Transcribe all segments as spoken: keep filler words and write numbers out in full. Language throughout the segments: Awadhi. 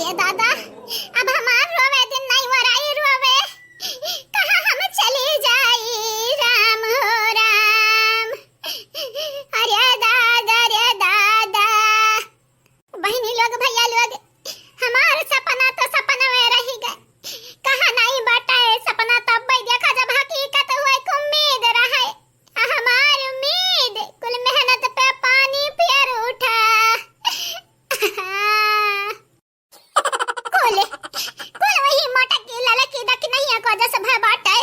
ए दादा, अब हमार रोवे दिन नाहीं वराई रोवे, कहाँ हम चली जाई राम हो राम। अरे दादा, अरे दादा। बहिनी लोग, भइया लोग, हमार सपना तो सपना में रहि गए, कहाँ नाहीं बाटे सपना। तब भाई देखा जब हकीकत हुए के उम्मीद रहे, आ हमार उम्मीद कुल मेहनत पे पानी फेर उठा। कुल, कुल वही मटकी ललकी दखिनहिया को जस भय बाटे।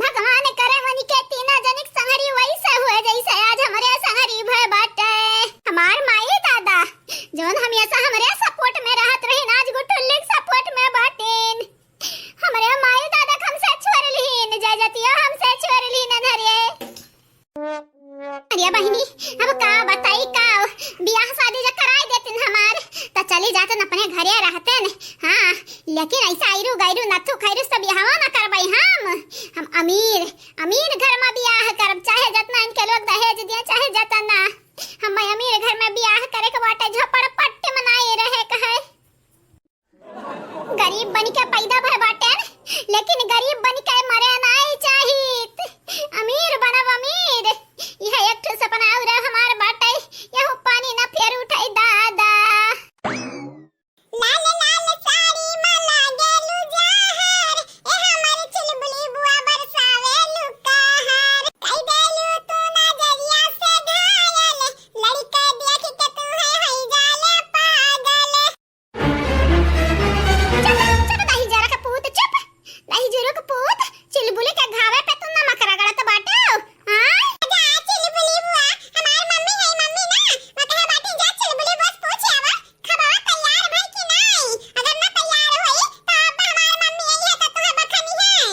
भगवान करे वनिके तीना जनिक संगरी वैसे हुए जैसे आज हमरे संगरी भय बाटे। हमार माई दादा जौन हमेसा हमरे support में रहत रहिन, आज गुठुल्ली के support में बाटिन। हमरे माई दादा के हमसे छोड़ लिहिन, जय जतिया हमसे छोड़ लिहिन अनहरिये। अरे बहिनी, अब का बताई का, बियाह शादी जे कराई देतिन हमार, त चली जातिन अपने घरे रहतिन। हाँ, लेकिन ऐसा आइरू गैरू नथु खैरू से बियाहवा न करबई हम। हम अमीर, अमीर घर में बियाह करब, चाहे जतना इनके लोग दहेज दिए, चाहे जतना। हम अमीर घर में बियाह करे के बाटे, झोपड़पट्टी में नाई रहे के है। गरीब बनिके पैदा भय बाटेन, लेकिन गरीब बनिके मरे नाई चाहित। अमीर बनब अमीर, यह एक ठो सपना और हमार बाटे, यहू पानी न फेर उठाई दादा। लाल लाल साड़ी में लागेलू जहर, ए हमर चुलबुली बुआ बरसावेलू कहर। कई देलू तू नजरिया से घायल, लड़के देख के तू है हई जाले पागल। चुप, चुप, दहिजरा के पूत, चुप। दहिजरू के पूत, चुलबुली के घावे पे तू नमक रगड़त बाटे, हाँ? जा, चुलबुली बुआ, हमार मम्मी है, मम्मी ना, वो कहे बाटे, जा, चुलबुली बुआ से पूछ आवा, खबवा तैयार भई कि नाई? अगर ना तैयार होई, तो अब हमार मम्मी आई है, तो तुहे बखनी है।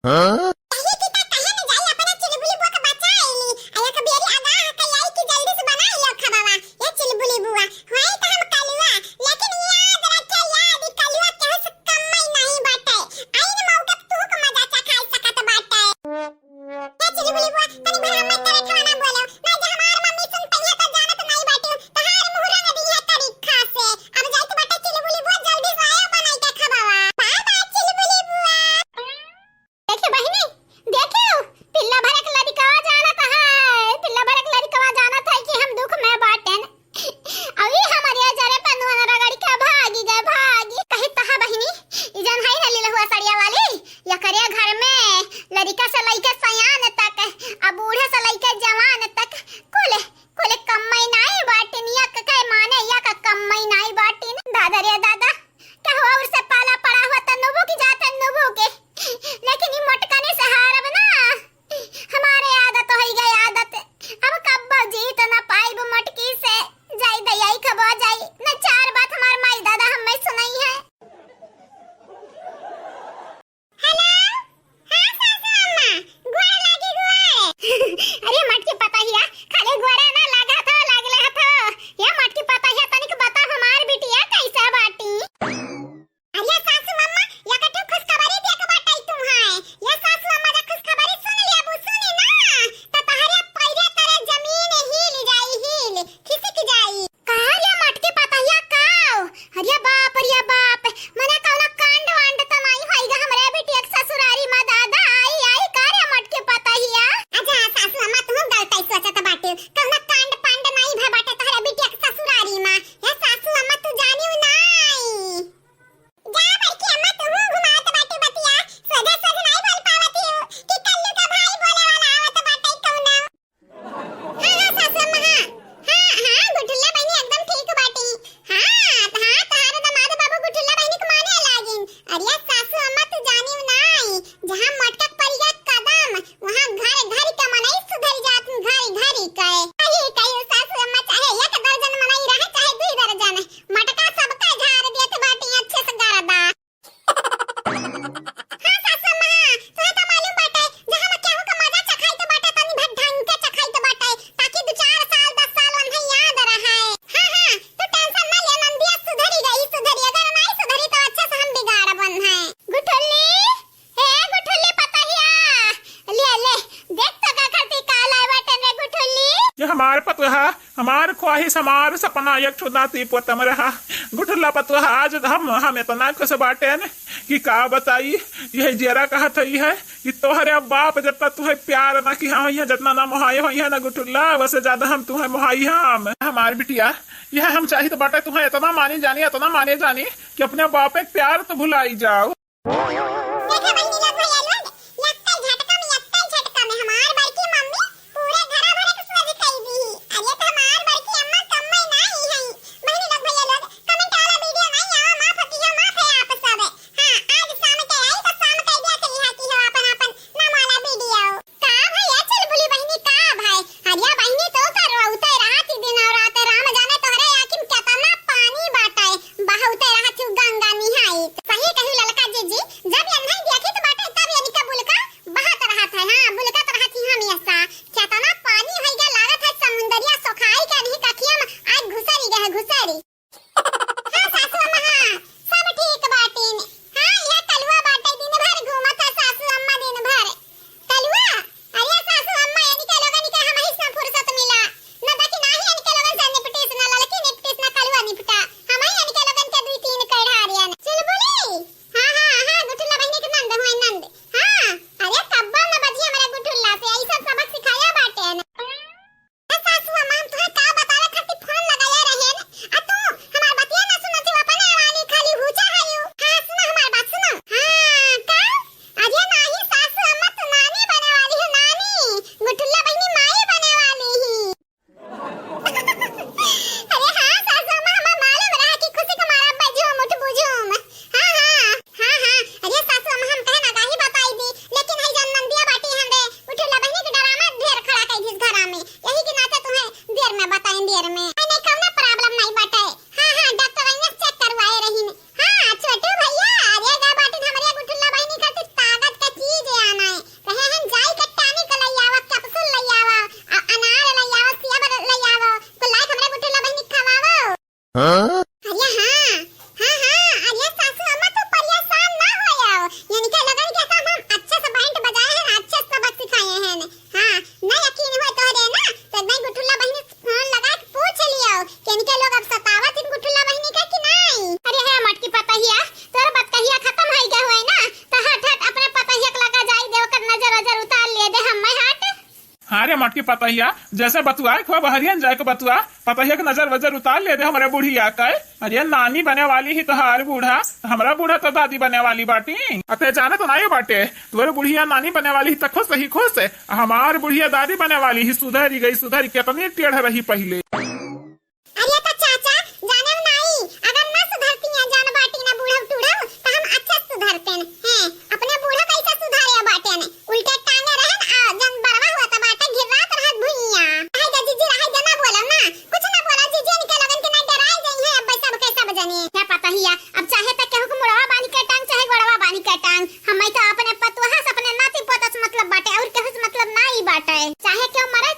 हाँ? यही की त कहे न जाई, अपने चुलबुली बुआ के बचाई ली। आ एक बेरी आगाह कई आई कि जल्दी से बनाई लो खबवा। ये चुलबुली बुआ, होई त हम कलुआ, लेकिन याद रखे, याद, ई कलुआ केहू से कम्मई नहीं बाटे। आइन मौका तू के मजा चखाई सकत बाटे। ये चुलबुली बुआ, तनी भर हम करे ठवाना बोलो। ना जे हमार मम्मी सुन पइहे त जानत नहीं बाटे। तहार मुहरा में दिया तरीका से। अब जाइत बाटे चुलबुली बुआ, जल्दी से आया बनाई के खबवा। बाय बाय चुलबुली बुआ। देखे बहिनी, देखे, पिल्ला भर एक लड़िकवा जानत है, पिल्ला भर एक लड़िकवा जानत है कि हम दुख में बाटेन। अउर ई हमरे जरे पे नुआ रगड़ के भागी गए, भागी। कही तहा बहिनी, ई जन है ना लीलहुआ सड़िया वाली, या करे घर में लड़िका से लइके सयान तक, आ बूढ़े से लइके जवान तक, कुले, कुले कम्मई नाई बाटिन, या क-, कहे माने, या क-, कम्मई नाई बाटिन। दादा रे दादा, केहू और से पाला पड़ा हुआ त नुबू की जात है नुबू के, लेकिन ई मोटकने से हारब ना। हमारे आदत होई गई आदत, अब कब्बो जीत न पाइब मोटकी से। जाई दयाई खबो जाई, न चार बात हमार माई दादा हमें सुनाई है। हेलो, हाँ सासू अम्मा, गोड़ लागी गोड़। अरे मटकी पतहिया, खाली गोड़ा ना लागा थो, लागले हथो। ये मटकी पतहिया तनिक बता हमार बिटिया कैसा बाटी? अरे सासू अम्मा, या कठो खुशखबरी दे के बाटे तुम्हें। ये सासू अम्मा, जब खुशखबरी सुन लेबू, सुने ना, त तहरे पैरे तरे जमीन हिल जाई, हिल, खिसक जाई। का रे मटकी पतहिया का? अरे बाप रे बाप, मने कौनो कांड वांड त नाई होइगा हमरे बिटिया के ससुरारी में दादा, आई, आई, का रे मटकी पतहिया? अच्छा सासू अम्मा, तू गलत ही सोचत बाटे, कौनो कांड पांड नाई भे बाटे तोहरे बिटिया के ससुरारी में। हे सासू अम्मा, तू जानियो नाई। जा बड़की अम्मा, तू घुमावत बाटे बतिया, सोझे सोझे नाई बोल पावत ही कि कल्लू का भाई बोले वाला आवत बाटे कौनो। हाँ, हाँ, सासू अम्मा, हाँ। हाँ, हाँ, गुठुल्ला बहिनी एकदम ठीक बाटी। हाँ, त-, हाँ, तहार दमाद बाबू गुठुल्ला बहिनी के माने लागिन। अरे सासू अम्मा, तू जानियो नाई, जहाँ मटकत पड़िया कदम, वहाँ घर घर के मनई सुधर जात, घर घर के। सही कहियो सासू अम्मा, चाहे एक दर्जन मनई रहे, चाहे दुई दर्जन, मटका सबका झाड़ देत बाटी अच्छे से गर्दा। हाँ सासू अम्मा, हाँ, तोहे तो मालूम बाटे, जहाँ में केहू के मजा चखाइत बाटे, तनी भर ढंग के चखाइत बाटे, ताकि दू चार साल, दस साल ओन्हे याद रहे। हाँ, हाँ, तू tension ना ले, नंदिया सुधरी गई, सुधरी, अगर नाई सुधरी तो अच्छे से हम बिगाड़ब ओन्हे। गुठुल्ली, ए गुठुल्ली पतहिया, ले, ले, देख तो का करती, का लाए बाटे रे गुठुल्ली। ये हमार पतोहा, हमार ख्वाहिश, हमार सपना, एक ठो नाती पोतम रहा। गुठुल्ला पतोहा, आज हम, हम इतना खुश बाटेन कि का बताई। यही जियरा कहत हई है कि तोहरे बाप जितना तुहे प्यार ना किहा होइहैं, जितना ना मोहाए होइहैं ना गुठुल्ला, वसे ज्यादा हम तुहे मोहाई हम। हमार बिटिया, यह हम चाहित बाटे तुहे इतना माने जानी, इतना माने जानी कि अपने बाप के प्यार तो भुलाई जाओ। देखा बहिनी लोग, भैया लोग, यक्कल झटका में, यक्कल झटका में हमार बड़की मम्मी पूरे घरा भरे के सोझ कई दी। अरे तो हमार बड़की अम्मा कम्मे नाई हई। बहिनी लोग, भैया लोग, comment वाला video नाई आवा, माफ किहो, माफ है आप सब। हाँ, आज शाम के आई तो शाम के दिया चली हा किहो अपन, अपन नाम वाला video। का भैया चुलबुली बहिनी, का भाई? अरे बहिनी, तो का रोउते रहत ही दिन और रात, राम जाने तोहरे आँखी में केतना पानी बाटे, बहउते रहत ही गंगा निहाई। सही कही ललका जीजी, जब एन्हई देखित बाटे तब एनके बुलका बहत रहत है। हाँ, बुलकत रहत ही हमेसा। केतना पानी होइगा, लागत है समुंदरिया सोखाई के एनही कखिया में आज घुसरी गए, घुसरी। हाँ सासू अम्मा, हाँ, सब ठीक बाटिन। हाँ, यह कलुआ बाटे, दिन भर घूमत है सासू अम्मा दिन भर। कलुआ, अरे सासू अम्मा, एनके लोगन के हमही से फुर्सत मिला। न देखी नाही एनके लोगन से निपटिस, न ललकी निपटिस, न कलुआ निपटा। हमही एनके लोगन के दुई तीन कढ़ारियन। चुलबुली, हाँ, हाँ, हाँ, गुठुल्ला बहिनी के नंद हुए नंद। हाँ, अरे कब्बो न बजी हमरे गुठुल्ला से, ऐसा सबक सिखाया बाटे न। ए सासू अम्मा, हम तुहे का बतावे खातिर फोन लगाया रहे न, आ तू हमार बतिया ना सुनत हो, अपने वाली खाली हुचा है यू। हाँ, सुना हमार बात, सुना। हाँ, का? अरे नाही सासू अम्मा, तू नानी बने वाली हो, नानी। गुठुल्ला बहिनी माई बने वाली ही। अरे हाँ सासू अम्मा, हमें मालूम रहा कि खुशी के मारा बजुम उठ बुझुम। हाँ, हाँ, हाँ, हाँ। अरे सासू अम्मा, हम कहे ना काहे बताई दी, लेकिन है जन नंदिया बाटी हमरे गुठुल्ला बहिनी के डरामा ढेर खड़ा कई दिस घरा में। यही के नाते तुम्हें देर में बताई, देर में। नहीं, नहीं, कौनो problem नहीं बाटे। हाँ, हाँ, डॉक्टर अइने check करवाए रही ने। हाँ, छोटू भैया, अरे गा बाटिन हमरे गुठुल्ला बहिनी खातिर ताकत का चीज आना है। कहे हम जाई के tonic लई आवा, capsule लई आवा, अ-, अनार लई आवा, सेब लई आवा, कुल लाई हमरे गुठुल्ला बहिनी खवावो। हाँ? अरे हाँ, हाँ, हाँ, अरे सासू अम्मा तू परेशान ना हो जाओ। इनके लोगन के तो हम अच्छे से बैंड बजाए हैं, अच्छे से सबक सिखाए हैं। हाँ, ना यकीन हुए तोहरे ना, तो एक बार गुठुल्ला बहिनी फोन लगा के पूछ लियो कि इनके लोग अब सतावत इन गुठुल्ला बहिनी के कि नहीं? अरे हे मटकी पतहिया, तोर बतकहिया खत्म होई गए हुए ना, तो हट हट अपने पतहिया के लगा जाई दे, ओकर नजर वजर उतार लिए दे हम मैं हट। हाँ रे मटकी पतहिया, जैसे बतुआए को बहरियन जाए को बतुआ, पतहिया के नजर वजर उतार लिए दे हमरे बुढ़िया के। अरे नानी बने वाली ही तोहार बूढ़ा, हमरा बूढ़ा तो दादी बने वाली बाटी। अते जाने तो नहीं बाटे, तोरे बुढ़िया नानी बने वाली ही तो खुश रही खुश, हमार बुढ़िया दादी बने वाली ही, सुधरी गई सुधरी, कितनी टेढ़ रही पहले। अरे तो चाचा, जाने नहीं, अगर ना सुधरती हैं जान बाटी ना बूढ़ा टूढ़ा, तो हम अच्छा सुधरते हैं। अपने बूढ़ा कैसे सुधारे बाटे ने? उल्टे टांगे रहन आ जन बड़वा हुआ त बाटे गिर्रात रहत भुइया। रहे दे जीजी, रहे दे, ना बोलो ना, कुछ ना बोलो जीजी, इनके लोगन के ना डराए जाई है, अब सब के सब जने। हे पतहिया, अब चाहे त केहू के मुड़वा बांध के टांग, चाहे गोड़वा बांध के टांग, हमें तो अपने पतोहा से, अपने नाती पोता से मतलब बाटे, और केहू से मतलब ना ही बाटे। चाहे केहू मरे,